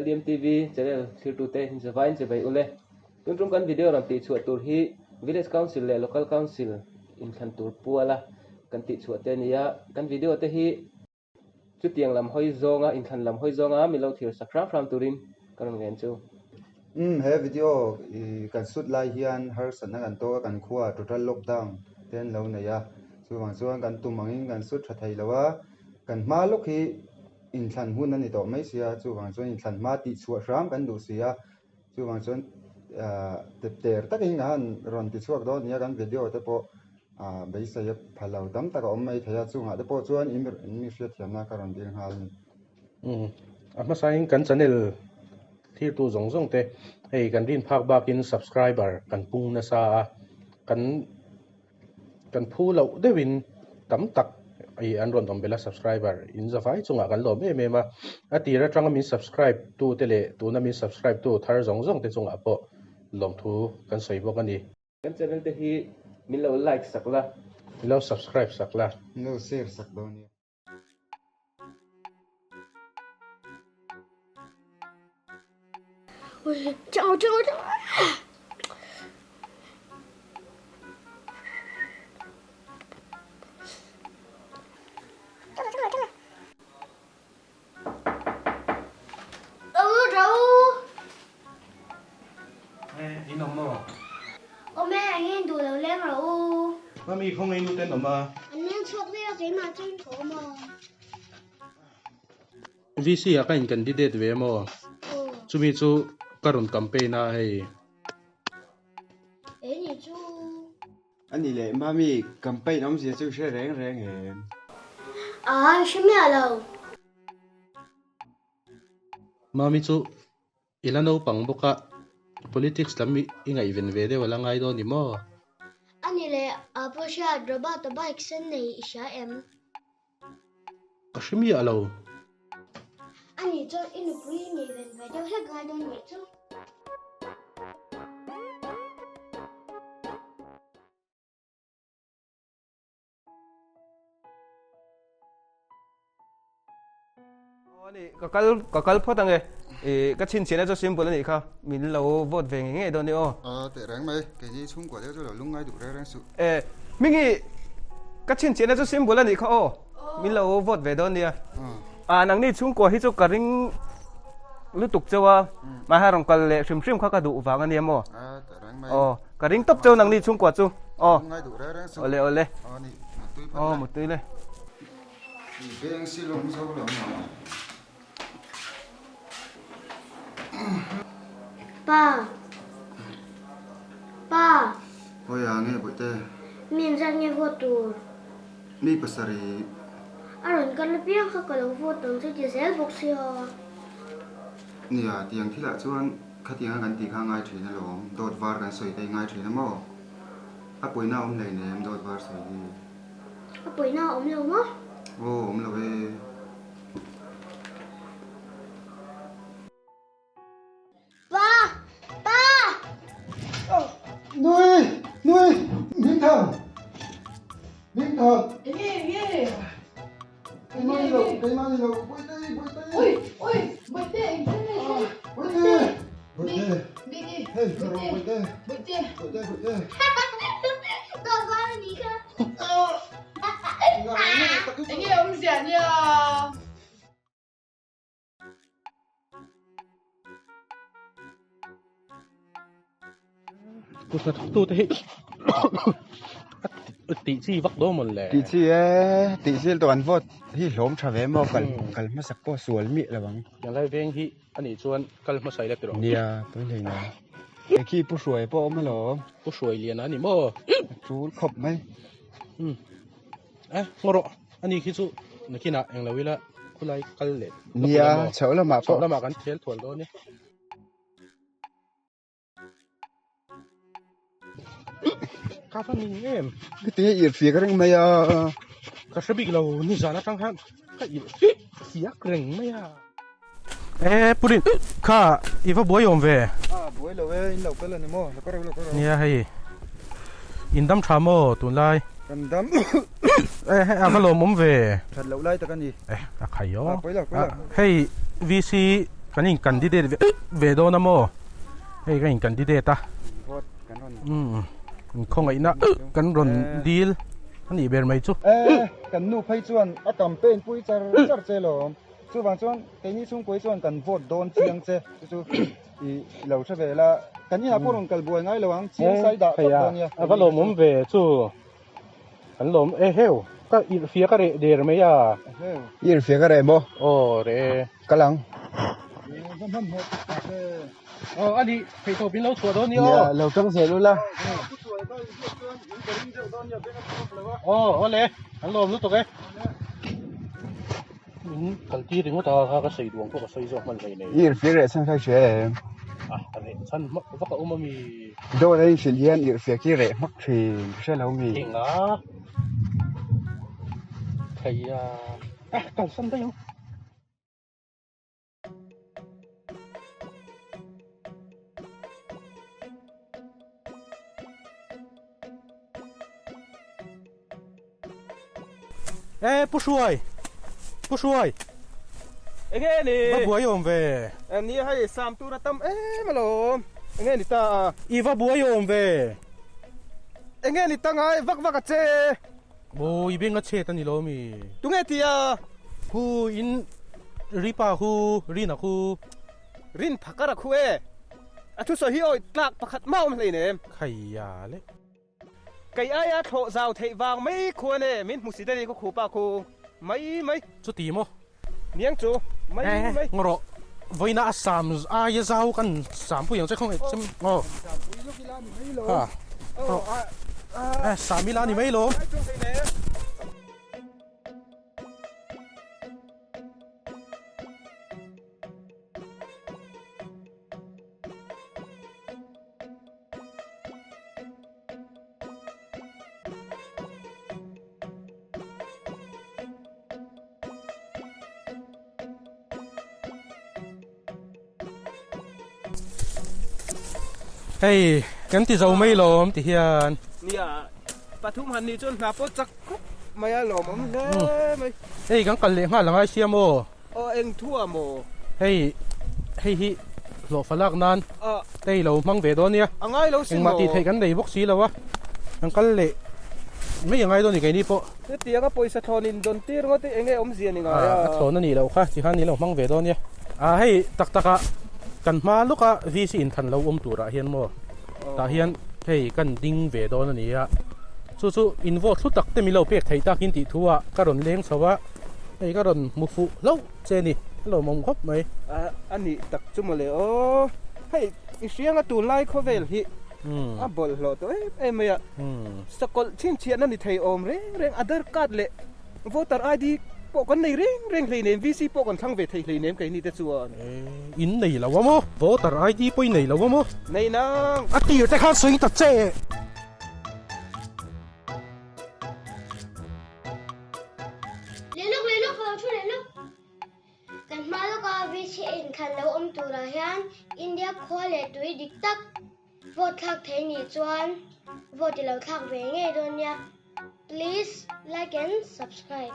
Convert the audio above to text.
LDMTV channel thirtute zavaiin chevei ule. Tun tum kan video rawn tihchhuah tur hi Village Council leh Local Council inthlan tur puala kan tihchhuah te a ni a, kan video te hi chutiang lam hawi zawnga inthlan lam hawi zawnga min lo thir sak hram hram turin ka rawn ngen chu. Umm he video i kan shoot lai hian harsatna kan tawk a, kan khua total lockdown te an lo nei a, chuvang chuan kan tum angin kan shoot tha thei lo a, kan hma lawk hi inthlan hun a ni tawh mai sia, chuvang chuan inthlan hma tihchhuah hram kan duh si a, Chuvang chuan tep ter takin ka han rawn ti chhuak dawn nia kan video te pawh beisei a pha lo tam tak a awm mai thei a, chungah te pawh chuan in mi hriatthiamna ka rawn dil nghal a ni. Umm a hmasain kan channel thirtu zawng zawng te hei kan rin phak bakin subscriber kan pung nasa a, kan Kan phu loh deuhin tam tak i an rawn awm belh a subscriber in zavai chungah kan lawm em em a, a tir atanga min subscribe tu te leh tuna min subscribe tu thar zawng zawng te chungah pawh lawmthu kan sawi bawk a ni. Kan channel te hi min lo like sak la. Min lo subscribe sak la. Min lo share sak dawn nia. In awm maw? Awm e, eng in duh lo leng rawh u. Mami khawngaih nu ten awm a. An leng chhuak daih a, keimah chu in thaw maw? VC ah ka in candidate ve maw? Chumi chu ka rawn campaign a hei. Eng ni chu? Ani leh Mami campaign awmzia chu i hre reng reng em? Aa, i hre miah lo. Mami chu i la naupang bawk a, politics lam i ngaihven ve deuh a la ngai dawn ni maw? Ani leh Apu hriat Robert-a bike sen nei i hria em? Ka hre miah lo. Ani chuan i nupui i ngaihven ve deuh hlek ngai dawn nih chu. Ka kal ka kal phawt ange i ka chhinchhiahna chu simple anih kha min lo vote ve ngei ngei dawn ni aw. A teh reng mai keini chhungkua deuh chu lo lungngai duh reng reng suh. E hmingi ka chhinchhiahna chu simple anih kha aw min lo vote ve dawn nia. A nangni chhungkua hi chu ka ring lutuk cheu a mahse rawn kal leh hrim hrim kha ka duh vang ania maw. A teh reng mai. Aw ka ring tawp cheu nangni chhungkua chu aw. Lungngai duh reng reng suh. Awle awle. Aw ni mutui phawt Aw mutui le. Beng si lawm zo lo maw? Pa. Pa. Hawi a nge bawihte? Mi an zat nge vote tur? Mi pasarih. A rawn kal apiang kha ka lo vote ang chu ti zel bawk si a. Nia, tiang thilah chuan khatianga kan tih kha a ngai thin alawm. Dawt var kan sawi te i ngai thin a maw? A puihna a awm hleinem dawt var sawi hi. A pawina a awm lo maw? Aw awm lo e. Pa! Pa! Nui! Nui! Min thang! Min thang! Enge enge? Keimah ni lo, keimah ni lo. Bawihte, bawihte. Ui, ui, bawihte, eng thil nge thleng? Bawihte! Bawihte! Bawihte! Hei, ka rawh, bawihte. Bawihte! Bawihte, bawihte. Dawt var a nih kha. Enge awmzia nia? Kut hnathawktute hi a tih chi vak dawn mawn le. Tih chi e, tih chi tawh an vote hi hlawm tha ve maw kal kal hmasak pawh sual miah lo ang. Helai veng hi a nih chuan kal hmasa ila tiraw. Nia, pawi hlei na. He khi Pu Hruai pawh a awm alawm. Pu Hruai lian a ni maw? A tul khawp mai. Umm eh ngaw rawh ani khi chu nakinah englo ila khulai kal leh Nia, chhoh lamah pawh. Chhoh lamah kan thel thual dawn e. Ka va ning em. Ka ti irh fiak reng mai a. Ka hre bik lo ni zan atang khan ka irh fiak reng mai a. E Purin kha i va buai awm ve. A buai lo e in lo kal a ni maw lo kar lo kar. Nia hei in dam tha maw tunlai. Kan dam. E hei a va lawmawm ve. That loh lai tak a ni. E a khai aw. A pawi lo pawi lo. Hei VC. Kan in candidate ve ve dawn a maw? Hei ka in candidate a. Umm in khawngaihna kan rawn dil a nih ber mai chu. E, kan nu phei chuan a campaign pui char char che lawm. Chuvang chuan keini chhungkuai chuan kan vote dawn chiang che chu chu i lo hre ve la. Kan inah pawh rawn kal buai ngai lo ang, chiang sai dah tawp dawn nia. A va lawmawm ve chu. Kan lawm e heu, ka irhfiak a reh der mai a. I irhfiak a reh maw? Aw reh e. Kal ang. Aw a nih, theihtawp in lo chhuah dawn nia aw. Nia, lo tang zel ula. Aw awle, kan lawm lutuk e. Min kal tir ringawt a kha ka sawi duang pawh ka sawi zawk hman hlei nei. I irhfiak reh chhan kha i hria em? A reh chhan hmak vak a awm a mi. Dawt a inhrilh hian irhfiak hi reh hmak thin ka hre lo mi. Eng a thei a a kalsan daih ang. E Pu Hruai Pu Hruai Enge ni? Va buai awm ve. Ni hei sam tur a tam em alawm. Enge ni ta a? I va buai awm ve. Enge ni ta ngai vak vak a che? Aw i beng a chhet a ni lo mi? Tunge ti a? Khu in Ripa khu Rina khu. Rin phakar a khu e. A thusawi hi awi tlak pakhat mah awm hleinem. Khaia le. Kei aia thlawh zau theih vang mai khuan e min hmu si dani ka khupa khu mai mai. Chuti maw? Niang chu mai mai. Ngaw rawh vawiina a sam aia zau kan sam pui ang che khawngaih che aw. Ha rawh e sam ila ni mai lawm. Hei kan ti zo mai lawm ti hian. Nia pathum han nih chuan hna pawh chak khawp mai a lawmawm hle mai. Hei kan kal leh nghal angai sia maw? Aw eng thu ah maw? Hei hei hi hlawhfa lak nan te i lo hmang ve dawn nia. A ngai lo sin maw? Engmah tih theih kan nei bawk si lo a, kan kal leh mai a ngai dawn ni keini pawh. Hetiang a pawisa thlawn in dawn tir ngawt hi enge awmzia ni ngai a? A thlawn a nih loh kha tikhan i lo hmang ve dawn nia. A hei tak tak ah kan hma lawk a VC inthan lo awm turah hian maw tah hian hei kan ding ve dawn a ni a, chu chu in vote hlu tak te min lo pek theih takin tih thu ah ka rawn leng chho a. Hei ka rawn hmu fuh hlauh che ni, a lawmawm khawp mai. A nih tak chu mawle aw. Hei i hrianga tunlai khawvel hi a bawlhhlawh tawh em em mai a. Sakawlh chhinchhiahna ni thei awm reng reng Aadhaar card leh voter ID pawh kan nei reng reng hleinem, VC pawh kan thlang ve thei hleinem keini te chuan. In nei lo a maw? Voter ID pawh i nei lo a maw? Nei nang. A tir te khan sawi ta che. Leh lawk leh lawk ka lo thu leh lawk. Kan hma lawka VC inthlan lo awm turah hian India khua leh tui dik tak vote thlak thei nih chuan vote i lo thlak ve ngei dawn nia. Please like and subscribe.